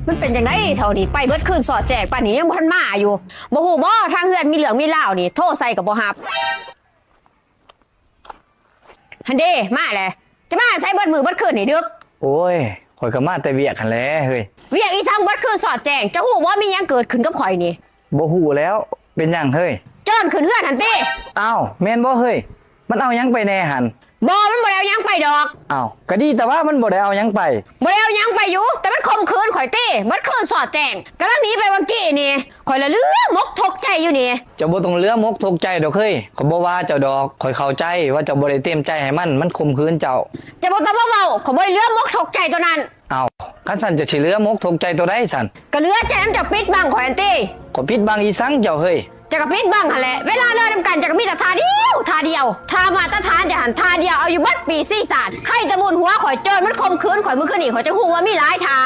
ມັນເປັນຈັ່ງໃດເທົ່ານີ້ ໄປເບິດຄືນສອດແຈ້ງ ປານນີ້ຍັງບໍ່ທັນມາຢູ່. ບໍ່ຮູ້ບໍ່ ທາງເຮືອນມີເລື່ອງມີລາວນີ້ ໂທໃສ່ກໍບໍ່ຮັບ. ຫັ້ນເດ້ ມາແຫຼະ. ຈະມາໃສເບິດມື້ເບິດຄືນນີ້ດຶກ? ໂອ້ຍ ຂ້ອຍກໍມາແຕ່ວຽກຫັ້ນແຫຼະເຮີ້ຍ. ວຽກອີ່ສັງເບິດຄືນສອດແຈ້ງ? ເຈົ້າຮູ້ບໍ່ ມີຫຍັງເກີດຂຶ້ນກັບຂ້ອຍນີ້? ບໍ່ຮູ້ແລ້ວ. ເປັນຫຍັງເຮີ້ຍ? ໂຈນຂຶ້ນເຮືອນຫັ້ນຕິ. ອ້າວ ແມ່ນບໍ່ເຮີ້ຍ? ມັນເອົາຫຍັງໄປແດ່ຫັ້ນ? ບໍ່ ມັນບໍ່ໄດ້ເອົາຫຍັງໄປດອກ. ອ້າວ ກະດີແຕ່ວ່າມັນບໍ່ໄດ້ເອົາຫຍັງໄປ. ບໍ່ໄດ້ເອົາຫຍັງໄປຢູ່ ແຕ່ມັນຂົ່ມຂືນຂ້ອຍຕິ ເບິດຄືນສອດແຈ້ງ. ກຳລັງໜີໄປຫວ່າງກີ້ນີ້ ຂ້ອຍລະເຫຼືອມົກທຸກໃຈຢູ່ນີ້. ເຈົ້າບໍ່ຕ້ອງເຫຼືອມົກທຸກໃຈດອກເຮີ້ຍ. ຂ້ອຍບໍ່ວ່າເຈົ້າດອກ. ຂ້ອຍເຂົ້າໃຈວ່າເຈົ້າບໍ່ໄດ້ເຕັມໃຈໃຫ້ມັນ, ມັນຂົ່ມຂືນເຈົ້າ. ເຈົ້າບໍ່ຕ້ອງມາເວົ້າ, ຂ້ອຍບໍ່ໄດ້ເຫຼືອມົກທຸກໃຈໂຕນັ້ນ. ອ້າວ ຄັນຊັ້ນເຈົ້າຊິເຫຼືອມົກທຸກໃຈໂຕໃດຊັ້ນ? ກະເຫຼືອໃຈນຳເຈົ້າປິດບັງຂ້ອຍຫັ້ນຕິ. ຂ້ອຍປິດບັງອີ່ສັງເຈົ້າເຮີ້ຍ? ເຈົ້າກະປິດບັງຫັ້ນແຫຼະ. ເວລາເລີນຳກັນເຈົ້າກະມີແຕ່ທ່າດຽວ ທ່າດຽວ. ທ່າມາດຕະຖານເຈົ້າຫັ້ນທ່າດຽວ ເອົາຢູ່ເບິດປີຊີຊາດ. ໄຄແຕ່ບຸນຫົວຂ້ອຍ ໂຈນມັນຂົ່ມຂືນຂ້ອຍມື້ຄືນນີ້ ຂ້ອຍຈຶ່ງຮູ້ວ່າມີຫຼາຍທ່າ.